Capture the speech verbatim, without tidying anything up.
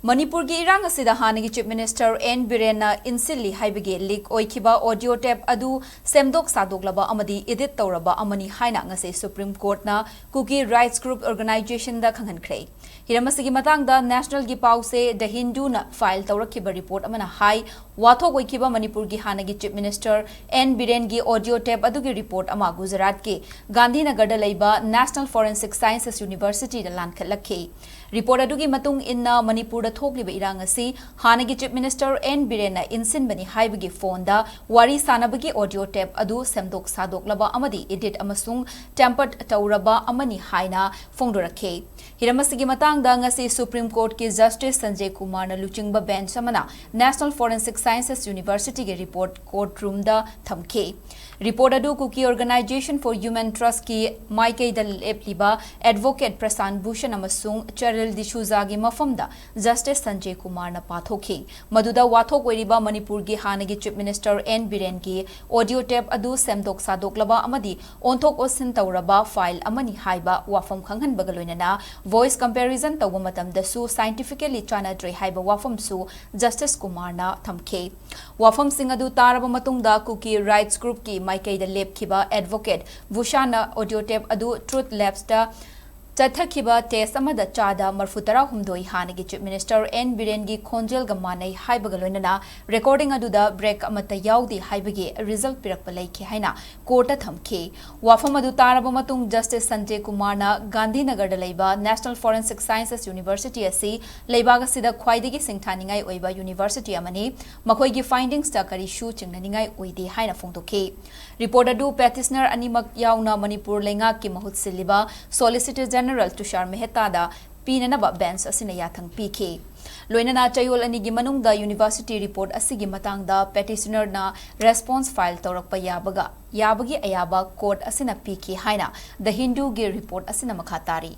ꯃꯅꯤꯄꯨꯔꯒꯤ ꯏꯔꯥꯡ ꯑꯁꯤꯗ ꯍꯥꯟꯅꯒꯤ Chief Minister N ꯕꯤꯔꯦꯟꯅ ꯏꯟꯁꯤꯜꯂꯤ ꯍꯥꯏꯕꯒꯤ leak ꯑꯣꯏꯈꯤꯕ audio tape ꯑꯗꯨ ꯁꯦꯝꯗꯣꯛ ꯁꯥꯗꯣꯛꯂꯕ ꯑꯃꯗꯤ edit ꯇꯧꯔꯕ ꯑꯃꯅꯤ ꯍꯥꯏꯅ ꯉꯁꯤ Supreme Courtꯅ Kuki Rights Group Organizationꯗ ꯈꯪꯍꯟꯈ꯭ꯔꯦ꯫ ꯍꯤꯔꯝ ꯑꯁꯤꯒꯤ ꯃꯇꯥꯡꯗ Nationalꯒꯤ ꯄꯥꯎꯆꯦ The Hinduꯅ file ꯇꯧꯔꯛꯈꯤꯕ report ꯑꯃꯅ ꯍꯥꯏ, ꯋꯥꯊꯣꯛ ꯑꯣꯏꯈꯤꯕ ꯃꯅꯤꯄꯨꯔꯒꯤ ꯍꯥꯟꯅꯒꯤ Chief Minister N ꯕꯤꯔꯦꯟꯒꯤ audio tape ꯑꯗꯨꯒꯤ report ꯑꯃ ꯒꯨꯖꯔꯥꯠꯀꯤ ꯒꯥꯟꯙꯤꯅꯒꯔꯗ ꯂꯩꯕ National Forensic Sciences Universityꯗ ꯂꯥꯟꯈꯠꯂꯛꯈꯤ꯫ Report ꯑꯗꯨꯒꯤ ꯃꯇꯨꯡ ꯏꯟꯅ ꯃꯅꯤꯄꯨꯔꯗ ꯊꯣꯛꯂꯤꯕ ꯏꯔꯥꯡ ꯑꯁꯤ ꯍꯥꯟꯅꯒꯤ Chief Minister N ꯕꯤꯔꯦꯟꯅ ꯏꯟꯁꯤꯟꯕꯅꯤ ꯍꯥꯏꯕꯒꯤ phoneꯗ ꯋꯥꯔꯤ ꯁꯥꯅꯕꯒꯤ audio tape ꯑꯗꯨ ꯁꯦꯝꯗꯣꯛ ꯁꯥꯗꯣꯛꯂꯕ ꯑꯃꯗꯤ edit ꯑꯃꯁꯨꯡ tampered ꯇꯧꯔꯕ ꯑꯃꯅꯤ ꯍꯥꯏꯅ ꯐꯣꯡꯗꯣꯔꯛꯈꯤ꯫ ꯍꯤꯔꯝ ꯑꯁꯤꯒꯤ ꯃꯇꯥꯡꯗ ꯉꯁꯤ Supreme Courtꯀꯤ Justice ꯁꯟꯖꯦ ꯀꯨꯃꯥꯔꯅ ꯂꯨꯆꯤꯡꯕ bench ꯑꯃꯅ National Forensic Sciences Universityꯒꯤ report courtroomꯗ ꯊꯝꯈꯤ꯫ Report ꯑꯗꯨ Kuki Organization for Human Trustꯀꯤ ꯃꯥꯏꯀꯩꯗ ꯂꯦꯞꯂꯤꯕ advocate ꯄ꯭ꯔꯁꯥꯟ ꯚꯨꯁꯟ ꯑꯃꯁꯨꯡ ꯆꯔꯤꯜ ꯗꯤꯁꯨꯖꯥꯒꯤ ꯃꯐꯝꯗ Justice ꯁꯟꯖꯦ ꯀꯨꯃꯥꯔꯅ ꯄꯥꯊꯣꯛꯈꯤ꯫ ꯃꯗꯨꯗ ꯋꯥꯊꯣꯛ ꯑꯣꯏꯔꯤꯕ ꯃꯅꯤꯄꯨꯔꯒꯤ ꯍꯥꯟꯅꯒꯤ Chief Minister N ꯕꯤꯔꯦꯟꯒꯤ audio tape ꯑꯗꯨ ꯁꯦꯝꯗꯣꯛ ꯁꯥꯗꯣꯛꯂꯕ ꯑꯃꯗꯤ ꯑꯣꯟꯊꯣꯛ ꯑꯣꯟꯁꯤꯟ ꯇꯧꯔꯕ file ꯑꯃꯅꯤ ꯍꯥꯏꯕ ꯋꯥꯐꯝ ꯈꯪꯍꯟꯕꯒ ꯂꯣꯏꯅꯅ voice comparison ꯇꯧꯕ ꯃꯇꯝꯗꯁꯨ scientifically ꯆꯥꯟꯅꯗ꯭ꯔꯦ ꯍꯥꯏꯕ ꯋꯥꯐꯝꯁꯨ Justice ꯀꯨꯃꯥꯔꯅ ꯊꯝꯈꯤ꯫ ꯋꯥꯐꯝꯁꯤꯡ ꯑꯗꯨ ꯇꯥꯔꯕ ꯃꯇꯨꯡꯗ Kuki Rights Groupꯀꯤ ꯃꯥꯏꯀꯩꯗ ꯂꯦꯞꯈꯤꯕ advocate ꯚꯨꯁꯟꯅ audio tape ꯑꯗꯨ Truth Labsꯇ ꯆꯠꯊꯈꯤꯕ test ꯑꯃꯗ ꯆꯥꯗ ꯃꯔꯐꯨ ꯇꯔꯥ ꯍꯨꯝꯗꯣꯏ ꯍꯥꯟꯅꯒꯤ Chief Minister N ꯕꯤꯔꯦꯟꯒꯤ ꯈꯣꯟꯖꯦꯜꯒ ꯃꯥꯟꯅꯩ ꯍꯥꯏꯕꯒ ꯂꯣꯏꯅꯅ recording ꯑꯗꯨꯗ break ꯑꯃꯠꯇ ꯌꯥꯎꯗꯦ ꯍꯥꯏꯕꯒꯤ result ꯄꯤꯔꯛꯄ ꯂꯩꯈꯤ ꯍꯥꯏꯅ courtꯇ ꯊꯝꯈꯤ꯫ ꯋꯥꯐꯝ ꯑꯗꯨ ꯇꯥꯔꯕ ꯃꯇꯨꯡ Justice ꯁꯟꯖꯦ ꯀꯨꯃꯥꯔꯅ ꯒꯥꯟꯙꯤꯅꯒꯔꯗ ꯂꯩꯕ National Forensic Sciences University ꯑꯁꯤ ꯂꯩꯕꯥꯛ ꯑꯁꯤꯗ ꯈ꯭ꯋꯥꯏꯗꯒꯤ ꯁꯤꯡꯊꯥꯅꯤꯡꯉꯥꯏ ꯑꯣꯏꯕ university ꯑꯃꯅꯤ, ꯃꯈꯣꯏꯒꯤ findingsꯇ ꯀꯔꯤꯁꯨ ꯆꯤꯡꯅꯅꯤꯡꯉꯥꯏ ꯑꯣꯏꯗꯦ ꯍꯥꯏꯅ ꯐꯣꯡꯗꯣꯛꯈꯤ꯫ Report ꯑꯗꯨ petitioner ꯑꯅꯤꯃꯛ ꯌꯥꯎꯅ ꯃꯅꯤꯄꯨꯔ ꯂꯩꯉꯥꯛꯀꯤ ꯃꯍꯨꯠ ꯁꯤꯜꯂꯤꯕ Solicitor General ꯇꯨꯁꯥꯔ ꯃꯦꯍꯇꯥꯗ ꯄꯤꯅꯅꯕ bench ꯑꯁꯤꯅ ꯌꯥꯊꯪ ꯄꯤꯈꯤ꯫ ꯂꯣꯏꯅꯅ ꯆꯌꯣꯜ ꯑꯅꯤꯒꯤ ꯃꯅꯨꯡꯗ university report ꯑꯁꯤꯒꯤ ꯃꯇꯥꯡꯗ petitionerꯅ response file ꯇꯧꯔꯛꯄ ꯌꯥꯕꯒ, ꯌꯥꯕꯒꯤ ꯑꯌꯥꯕ court ꯑꯁꯤꯅ ꯄꯤꯈꯤ ꯍꯥꯏꯅ The Hinduꯒꯤ report ꯑꯁꯤꯅ ꯃꯈꯥ ꯇꯥꯔꯤ꯫